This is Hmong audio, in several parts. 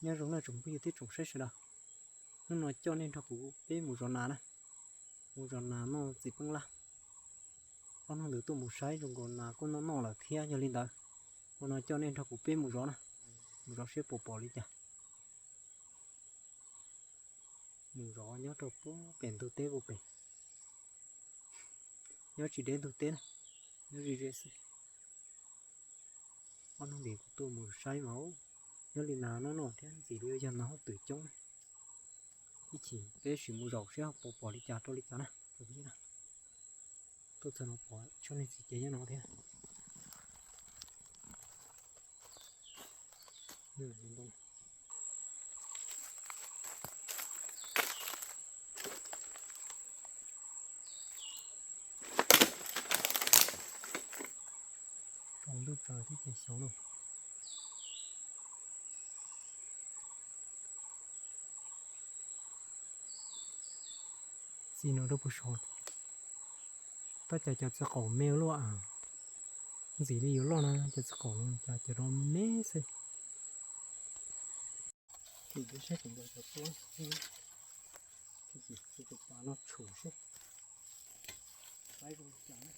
Nyob zoo nawb tsoom phooj ywg thiab tsoom saib sawv daws. Hnub no coj nej nrog kuv peb mus zov nas na, mus zov nas noj txiv peeb lab. Ob hnub ntawd tuaj mus saib zoo nkaus nas kuj noj noj lawm thiab, yog li ntawd hnub no coj nej nrog kuv peb mus zov na, mus zov seb puas pom li cas. Mus zov nyob rau pem ntug teb puag pem, nyob tsis deb ntug teb na, nyob ze ze xwb. Ob hnub ntawd kuv tuaj mus saib mas nyob li nas noj noj thiab ntxim li yog nas hauj twm coob na. Ib chim peb sim mus zaum seb puas pom li cas rau li cas na. Tuaj txog no pom tsob niag txiv cev nyob no thiab. Tsaus ntuj tsaws thiab ces xyov na. Txiv no rau puag saud. Tab cas cov txiv qaum me luaj, ntxim li yuav loj na, cov txiv qaum no cas cov no me xwb. Saib cov ntawd cov tuab, tus pas no tshum seb. Saib zoo li cas na.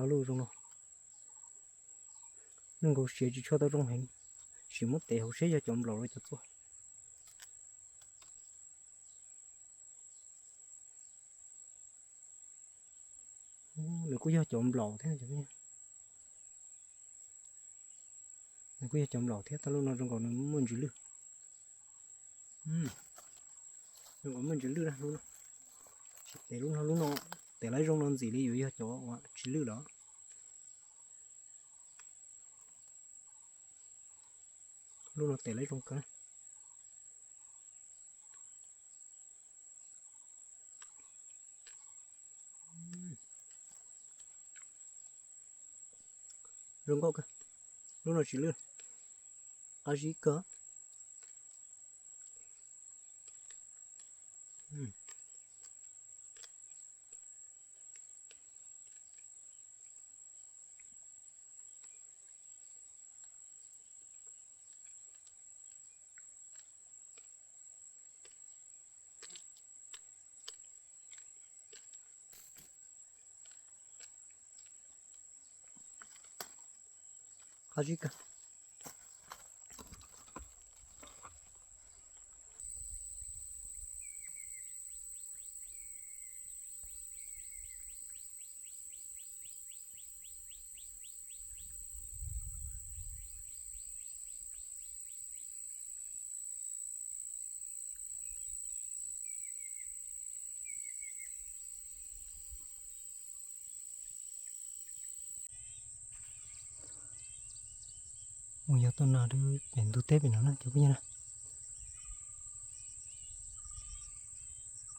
Lub zoo no, zoo nkaus siav tsis tshua tau zoo heev, sim muab tev hauv seb yog cov nplaum los cov txuas. Nws kuj yog cov nplaum thiab, nws kuj yog cov nplaum thiab, tau lub no zoo nkaus nws muaj ntsis lwj. Zoo nkaus muaj ntsis lwj na lub no. Tsis tev lub no, lub no tev lawv zoo no ntxim li yuav yog cov uas tsis lwj lawm. Lub no tev lawv zoo kawg. Zoo nkauj kawg. Lub no tsis lwj, qab zib kawg. Qab zib kawg. Mus yog tuaj nas rau pem ntug teb pem no na cov phooj ywg na.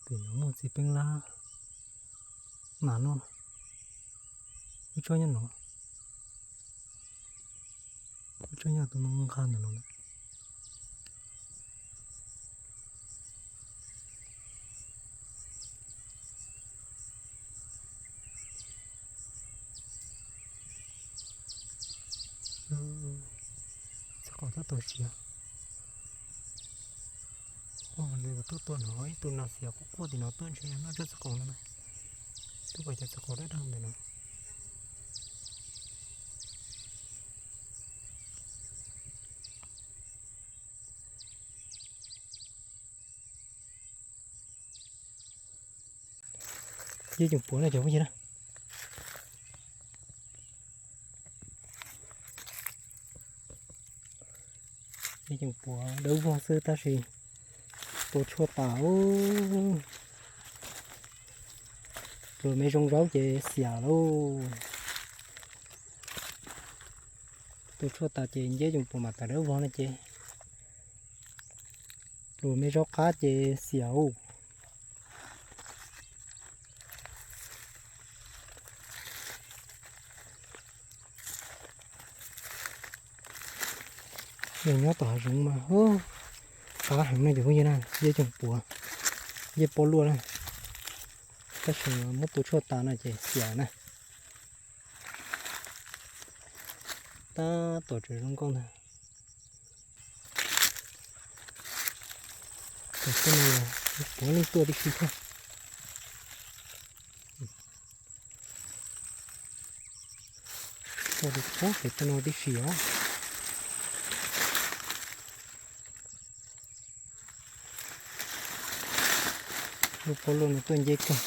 Pem no muaj txiv peeb lab nas noj. Ib tsob nyob no, ib tsob nyob tus no nqa ntawm no na. Txiv qaum tab tom siav. Nws tuaj tua no ib tug nas xiav quaj quaj tim no tuaj ntshe noj tsob txiv qaum no na. Twb pom cov txiv qaum dawb dawb ntawm no. Yog coom puav na cov phooj ywg na. Yog coom puav dawb vog xwb tab sis tua tshuaj tas. Pluas me zoo zaub ces xiam lauj. Tu tshuaj tas ces nceb yoos puas mam tas dawb vog no ces pluas me zaub qab ces xiam ub. Yog nyob tom hav zoov mas qab heev no ces phooj ywg na, nceb yoos puas, nceb pob luaj na. Tab sis muab tu tshuaj tas no ces xiam na. Tab tom tseem zoo nkauj ntag. Cov tuaj no puav leej tuaj tib si thiab. Tuaj tib si os. Lub pob luaj no tuaj nceb kawg.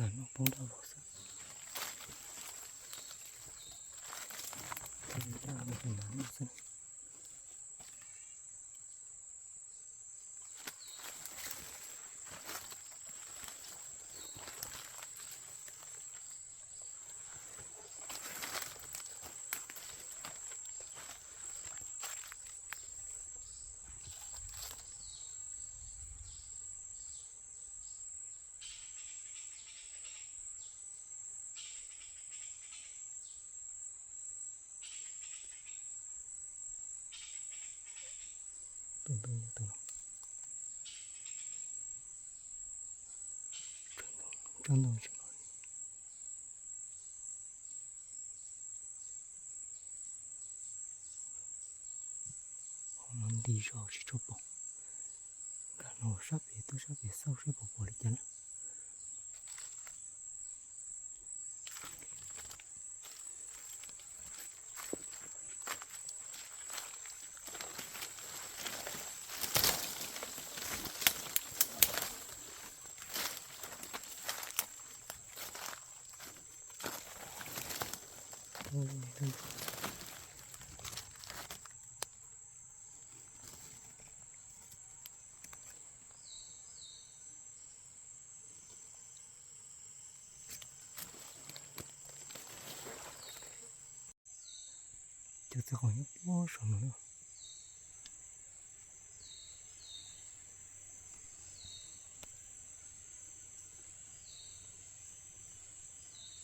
Nas noj poob dab vog xwb. Dab vog nas noj xwb. Tus ntoo nyob tus no. Tsob ntoo tsis los li. Ho no nti zog tsis tshua pom. Nkag no sab pem tuaj sab pem xauj seb puas pom li cas na. Cov txiv qos nyob puag saum no.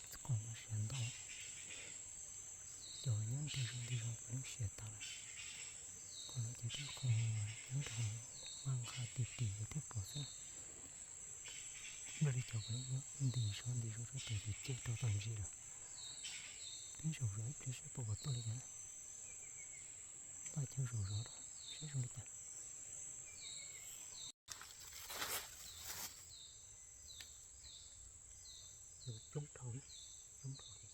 Txiv qos no siav ntau. Cov nyob nti zog nti zog puav leej siav tas lawm. Qhov no ces twb qhov nyob rau hauv vaj nqa ti ti thiaj pom xwb na. Npaj li cov puav leej nyob nti zog nti zog rau tus ces ceg rau tom ntsis lawm. Peb zaum zov ib pliag seb puas pom tuaj li cas na. Npaj caug zaum zov rau seb zoo li cas. Coob dhau, coob dhau li.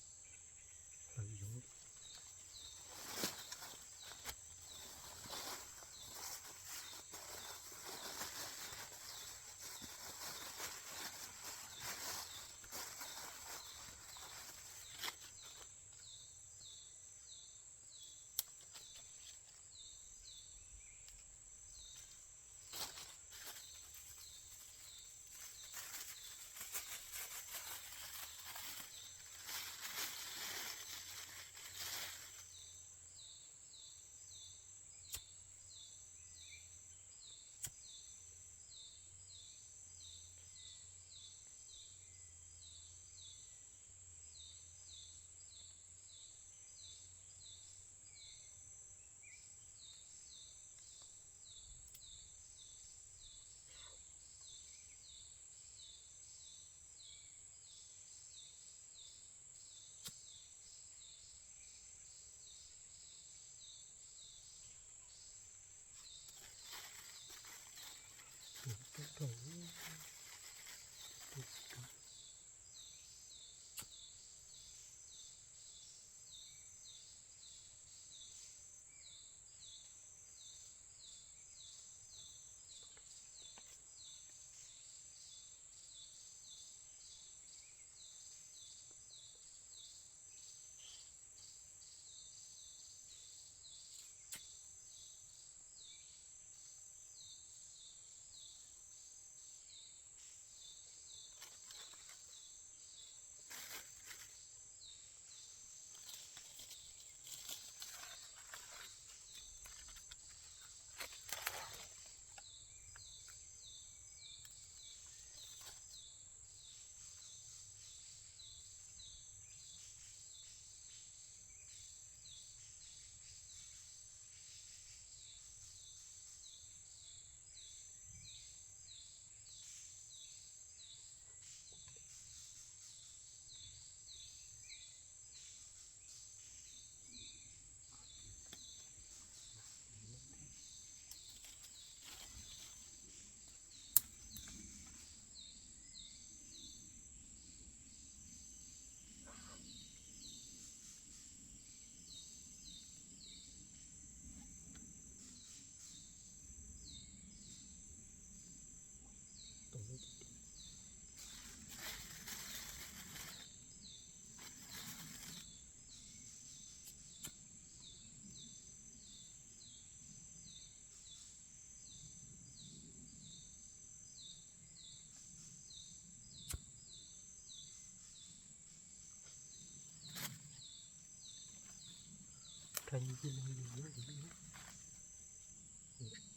Pais ncig no yus nyob yus nyob,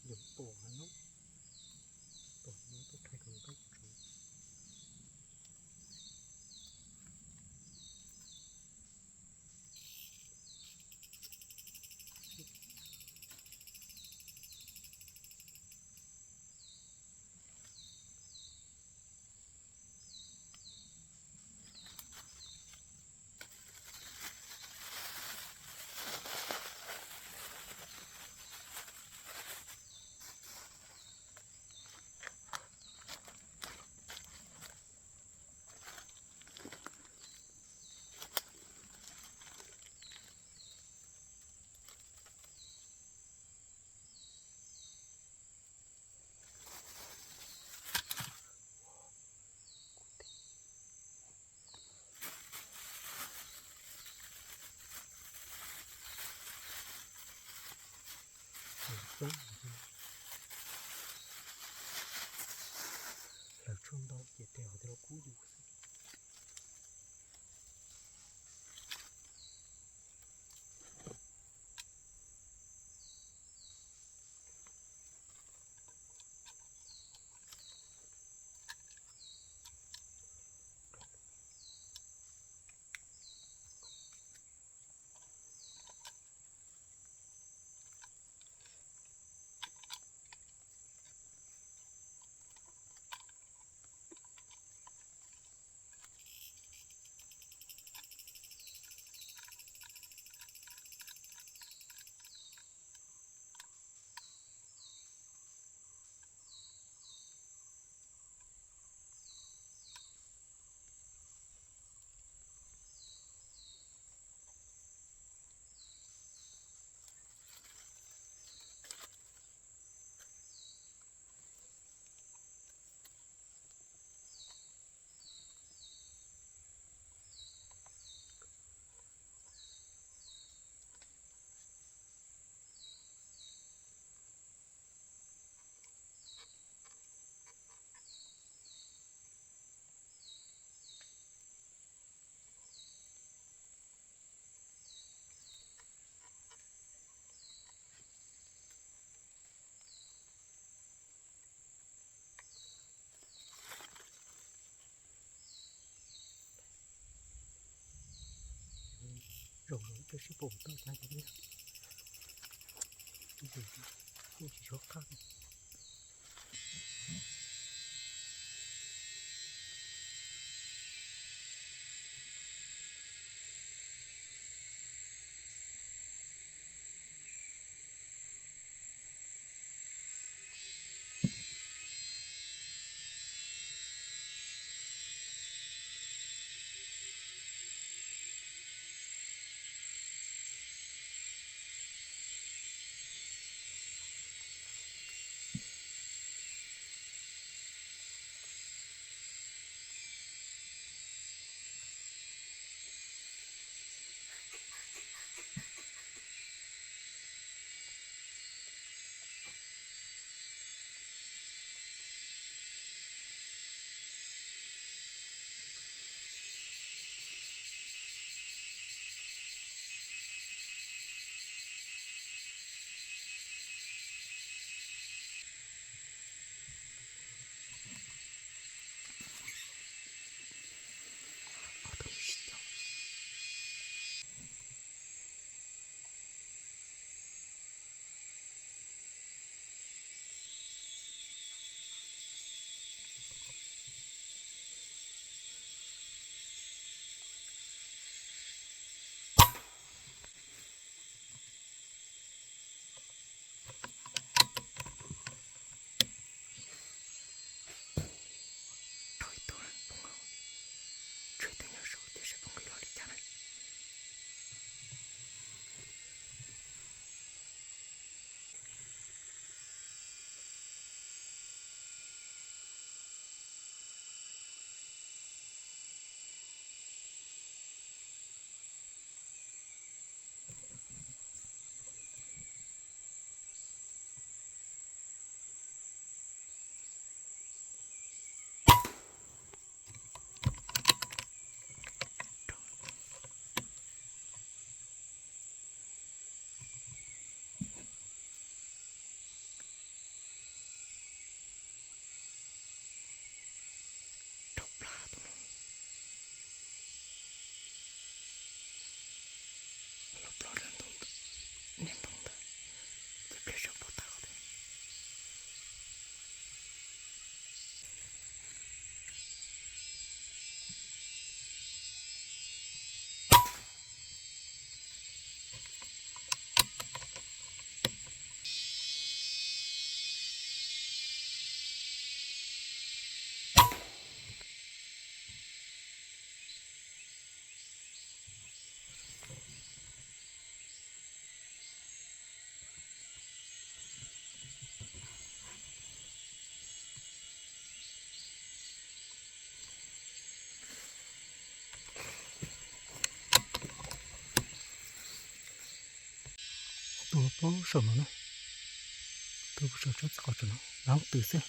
yus pom no, pom no tuaj rhais kom nkauj tso. Hlawv tshuaj ntau ces tej zaum tej lub kub yus xwb. Zaum no peb sib pom toj cag li ntag, kuj tsis tshua qab. Los ploj rau ntawm niag ntoo ntawd, ces pliag sawv pom tag qhov twg. Tuag plaub saum no na, tuag plaub saum tsob txiv qos tsuas no, lawv twm xwb.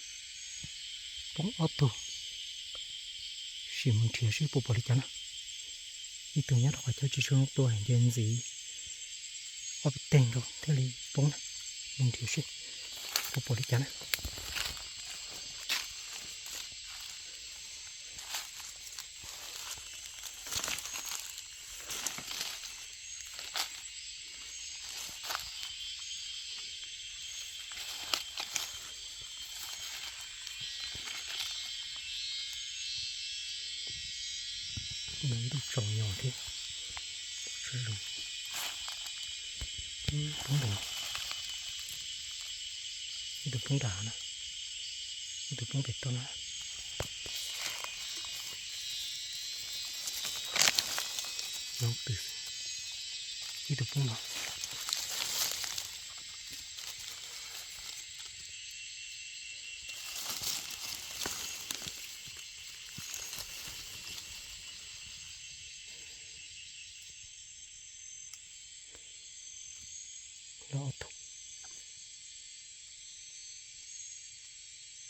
Poob ob tug, sim mus nrhiav seb puas pom li cas na. Ib tug nyob rau qhov chaw tsis tshua zoo tua ces ntxiv ob peb teg nkaus thiaj li poob na. Mus nrhiav seb puas pom li cas na. Ntuj tsaus nyos thiab, tsis zoo. Poob ntawm no, ib tug poob nram no, ib tug poob pem toj no. Lawv twm, ib tug poob no. Lawv ob tug,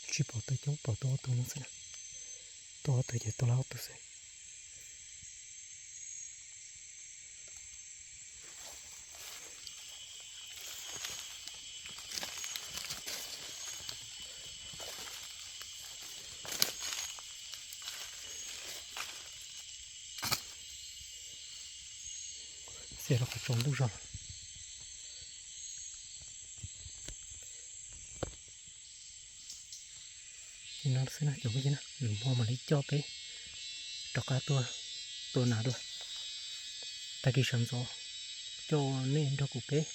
tsis pom tau coob, pom tau ob tug no xwb na. Tau ob tug ces tau lawv ob tug xwb. Xiam rau qhov tsaus ntuj zog. Li no xwb na cov phooj ywg na, lwm hmo mam li coj peb rov qab tuaj tua nas dua. Tag kis sawv ntxov coj nej nrog kuv peb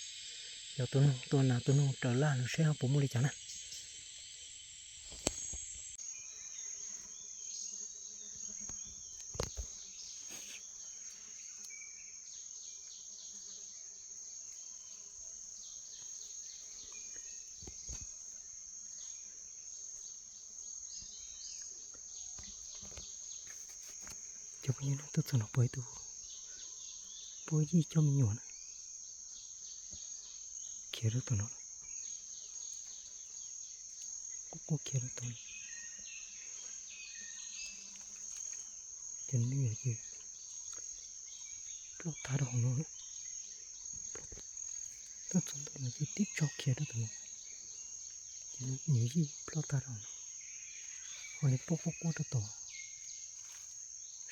yog tua noog, tua nas tua noog raws laj no seb ho puas muaj li cas na. Cov phooj ywg, tuaj txog no pom ib tug puab yij coj me nyuam na, khiav rau tom no, quaj quaj khiav rau tom no. Cov me nyuam ces ploj tag rau hauv no. Tuaj txog ntawm no ces tib tsaug khiav rau tom no, ces me nyuam yij ploj tag rau hauv no, ho nws ploj quaj quaj rau tom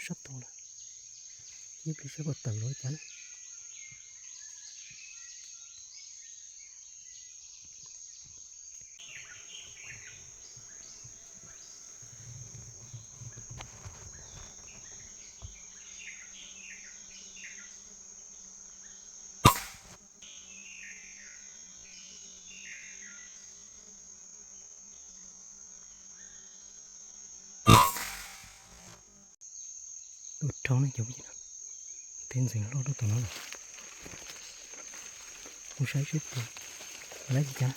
sab tod lawm. Ib pliag saib puas tawm los li cas na. Tuaj rau ne cov phooj ywg, tej ntxeev loj rau tom no lawm. Kuv saib seb puas laib li cas.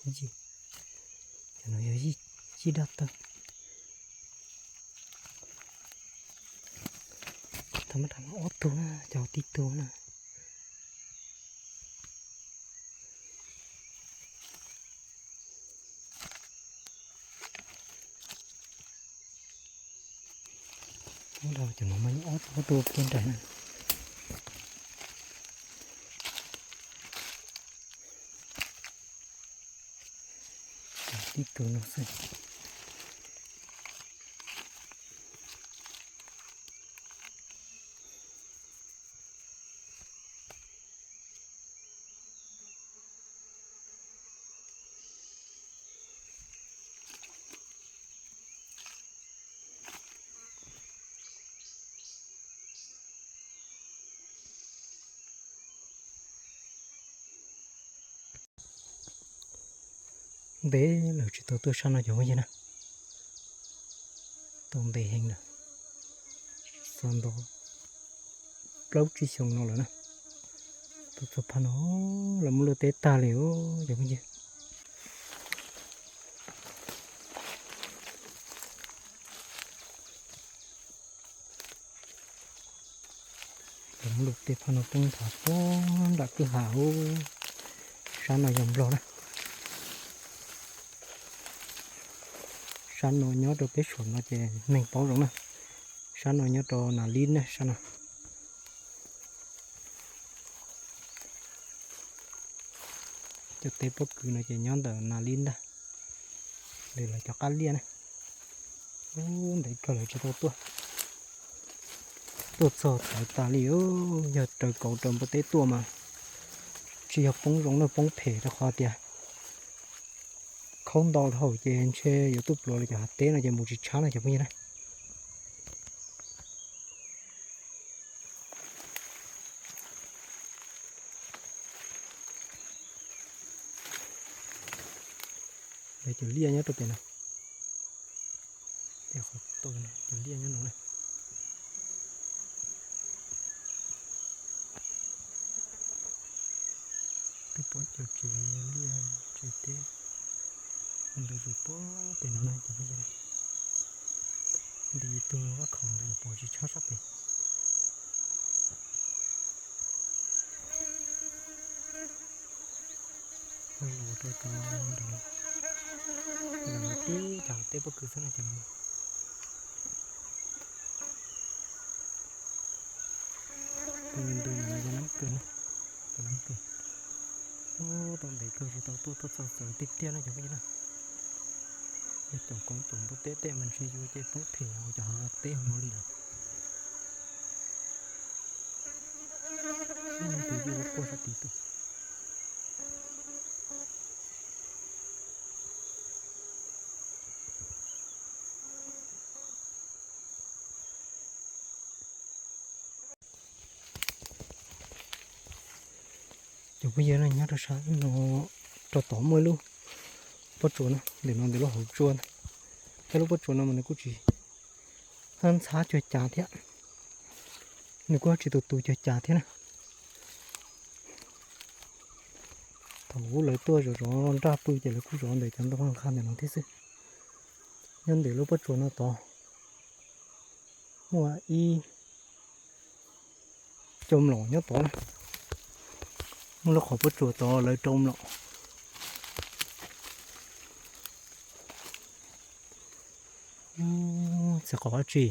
Yij, cov no yog yij, yij daj tawg. Thaum mab dam no ob tug na, cov tib tug na. Cov no mas ob tug peb nraim na. Tib tug no xwb. Ntev lawm tsis tau tuaj sab no cov phooj ywg na. Tau ntev heev lawm, xav nto plaub tsib xyoos no lawm na. Tuaj txog phab no los muab luaj teb tag li os cov phooj ywg. Los muab luaj teb phab no poob nthav puag nram kwj ha ub. Sab no yog Nplog na. Sab no nyob rau peb Suav no ces neeg paub zoo na. Sab no nyob rau Nas Lib na sab no. Cov teb pob kws no ces nyob ntawm Nas Lib ntag. Ntawm lawv cov qab liaj na. Ub, ntev kawg lawm tsis tau tuaj. Tuaj txog tawv tas li, yog raws kauv raws npua teb tuaj mas tsis yog poob zoo na, poob phem rau qhov tias khaub ntau dhau ces ntshe yuav tuaj pluav lawv cov hav teb no ces mus tsis tshab na cov phooj ywg na. Lawv cov liaj nyob rau pem no. Cov liaj nyob no na. Twb pom cov tsev liaj tsev teb ntawd zus puag pem no na cov phooj ywg. Nti ib tug vaj khaum ntawd pom tsis tshab sab pem. Los rau cov ntawm no, ntawm no tib cov teb pob kws xwb na cov no. Tus me ntawm no yog Nab Kws na, tus Nab Kws. Ub, tau ntev kawg tsis tau tuaj, tuaj txog txawv tiag tiag na cov phooj ywg na. Yog caum kauv caum npua teb tej mas ntshe yuav cia poob phem hauv cov hav teb hauv no li lawm. Tus yuav quaj sab tid tuaj. Cov phooj ywg no nyob rau sab no rau tod muaj ib lub pob tsuas na, ntawm no ntawm lub hauv tsua ntag. Thiab lub pob tsuas no mas nws kuj tsis ntxhab cuag cas thiab, nws kuj tsis tus tus cuag cas thiab na. Thaum ub lawv tuaj zov zov nraj pw ces lawv kuj zov ntawm cov ntoo nqha ntawm no thiab xwb. Nyob ntawm lub pob tsuas no tod muaj ib co mlom nyob tod na. Muaj lub qhov pob tsuas tod lawv rau mlom. Txiv qos dab tsi?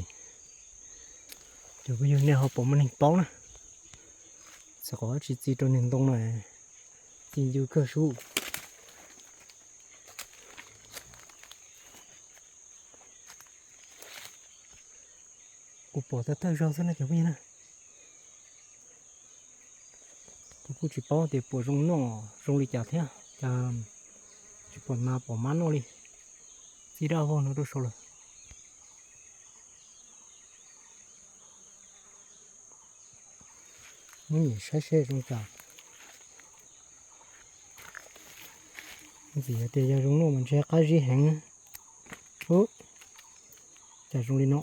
Cov phooj ywg nej ho puas muaj neeg paub na? Txiv qos dab tsi txi rau niag ntoo no, txi ncw kawg sub. Kuv pom thawj thawj zaug xwb na cov phooj ywg na. Kuv kuj tsis paub tias puas zoo noj zoo li cas thiab, cas tsis pom nas pom mab noj li. Txi dab vog no rau saud lawm. Muab nyem saib seb zoo cas. Ntxim hais tias yog zoo noj mas ntshe qab zib heev. Ub, cas zoo li no.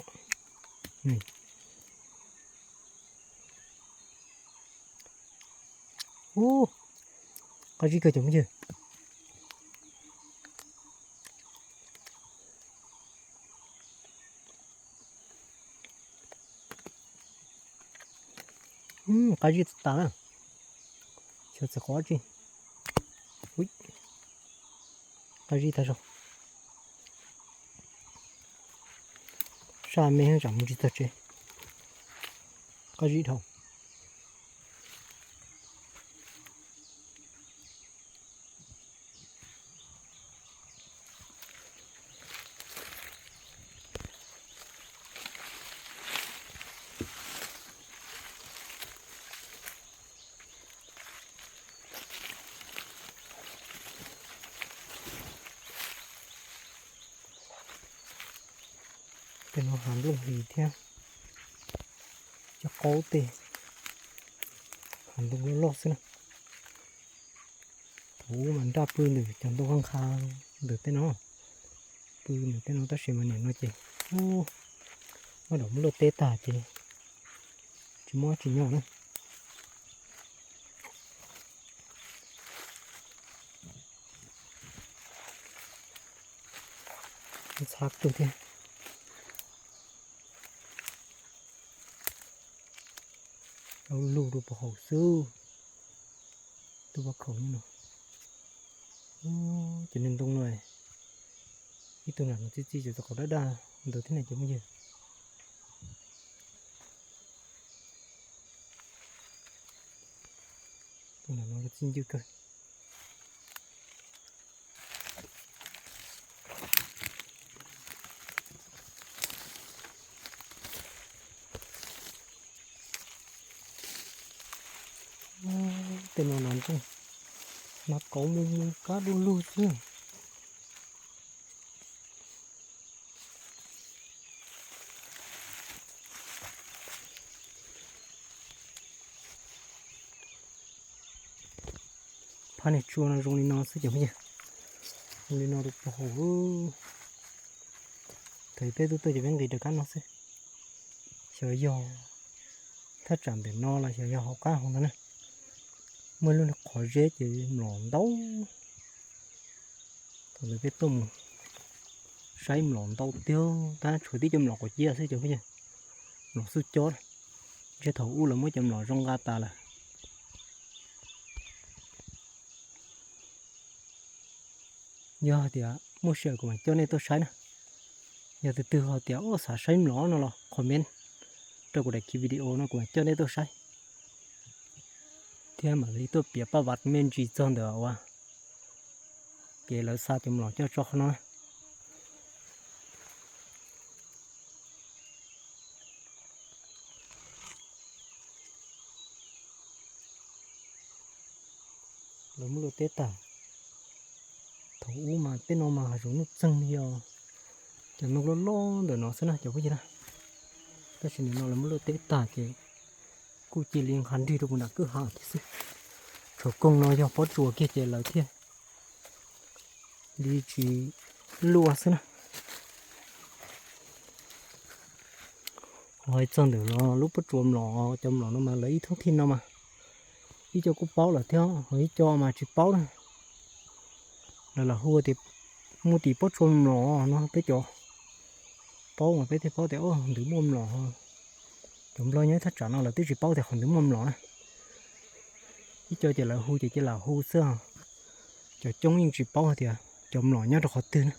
Ub, qab zib kawg cov phooj ywg. Qab zib tas na. Xyov txiv qos dab tsi. Qab zib tag zog. Saj me tsam mus tsis txog tsev. Qab zib dhau. Tej no hav nplooj hlis thiab cov qaub tej, hav ntoo loj loj xwb na. Thaum ub mas nraj pw ntawm cov ntoo qab nqha ntawm tej no, pw ntawm tej no tab sis mas nim no ces muab dam muab luaj teb tag ces tsis muaj tsis nyob na. Ntxhab kawg thiab. Lug rau puag hauv xwb. Tus vaj khaum no, cov niag ntoo no, ib tug nram no txi txi cov txog qhov daj daj ntawd thiab na cov phooj ywg. Tus nram no txi ncw kawg. Tej no nas ntsuj, nas kauv mus mus kab du lug xwb. Phab niag tsua no zoo li no xwb cov phooj ywg, zoo li no rau puag hauv. Thaum peb tub tuaj ces peb nqis rov qab no xwb. Xyov yog thaj tsam ntawm no los xyov yog hauv qab hauv no na, muaj lub qhov zeb ces mlom ntau. Thaum ntawd peb tuaj mus saib mlom ntau tiag, tab tshuav tib co mlom quav ciab xwb cov phooj ywg, mlom xub cob. Ntshe thaum ub lawv muab cov mlom zoo nqa tas lawm. Yog tias muaj sij hawm kuv mam coj nej tuaj saib na. Yog tus twg ho tias ua xav saib mlom no los comment rau kuv daim video no kuv mam coj nej tuaj saib. Thiab mam li tuaj piav paj vaj me ntsis txog ntawm uas kev lawv xa cov mlom coj tso qhov no na. Lawv muab luaj teb tag. Thaum ub mas tej no mas hav zoov nuj txeeg yog cov ntoo loj loj ntawm no xwb na cov phooj ywg na. Tab sis nim no lawv muab luaj teb tag ces kuj cia li nqa nrig rau puag nram kwj ha thiab xwb. Tshuav koog no yog pob tsuas kiag ces lawv thiaj li tsis luaj xwb na. Ho hais txog ntawm no lub pob tsuas mlom, cov mlom no mas lawv ib thoob thij no mas ib co kuj paub lawm thiab ho ib co mas tsis paub na. Lawv lam hu tias muaj tim pob tsuas mlom no peb cov paub mas peb thiaj paub tias ntawd muaj mlom. Cov nplog nyob thaj tsam no lawv twb tsis paub tias qhov ntawd muaj mlom na. Ib co ces lawv hu ces cia lam hu xwb. Cov coob yeej tsis paub hais tias cov mlom nyob rau qhov twg na.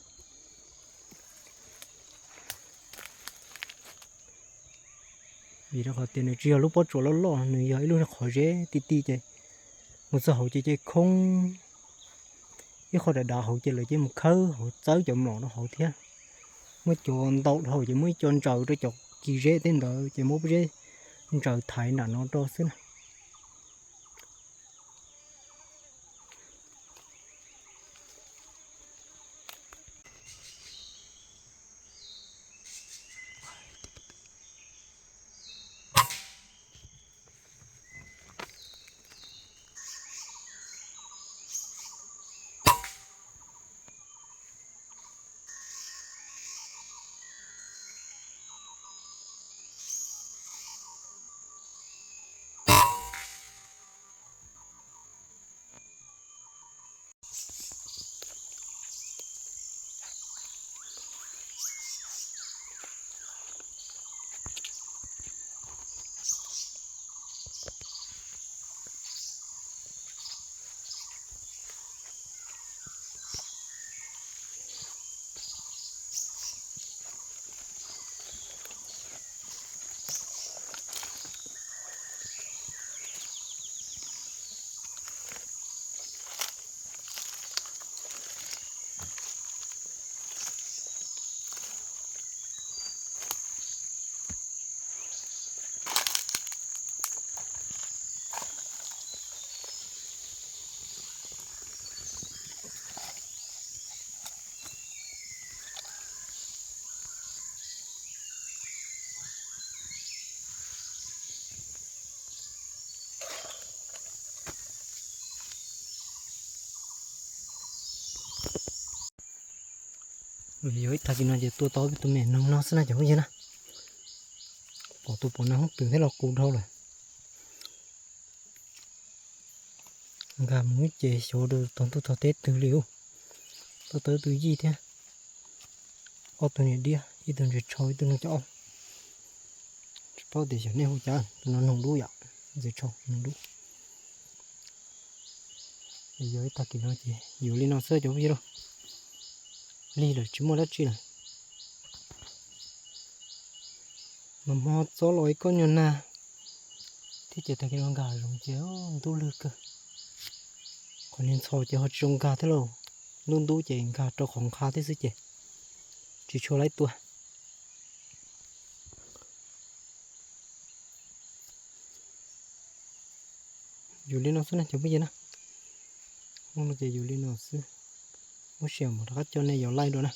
Vim rau qhov tias nws tsis yog lub pob tsuas loj loj, nws yog ib lub qhov zeb ti ti ces mus txog hauv ces cia khoob. Ib qho dav dav hauv ces lawv cia mus khawb hauv txawb cov mlom rau hauv thiab. Muab cov ntau dhau ces muab ib co ntsaws rau cov kis zeb tej ntawd ces muab pob zeb ntsaws thaiv nram no rau xwb na. Yuav ib tag kis no ces tua tau tus me noog no xwb na cov phooj ywg na. Pom tus pom no hoob twm thiab los qus dhau lawm. Nkag mus ces xyov rau tog ntuj tog teb twg li ub. Tuaj tau ib tug yij thiab ob tug niam diab, ib tug ntses tshau ib tug noog cov ob. Tsis paub tias xyov nej hu cas, tus no noog dub yom, ntses tshau noog dub. Yuav ib tag kis no ces yuav li no xwb cov phooj ywg. Lig lawm tsis muaj dab tsi lawm. Mas hmo txob los ib kob nyuag nag thiab ces tag kis no nkag zoov ces ntub lwg kawg. Qhov niag ntxhov ces ho tsis zoo nkag thiab lauj, ntub ntub ces nkag rau qhov nqha thiab xwb ces tsis tshua laib tua. Yus li no xwb na cov phooj ywg na. Hnub no ces yus li no xwb. Lub sij hawm mam rov qab coj nej yos laij dua na.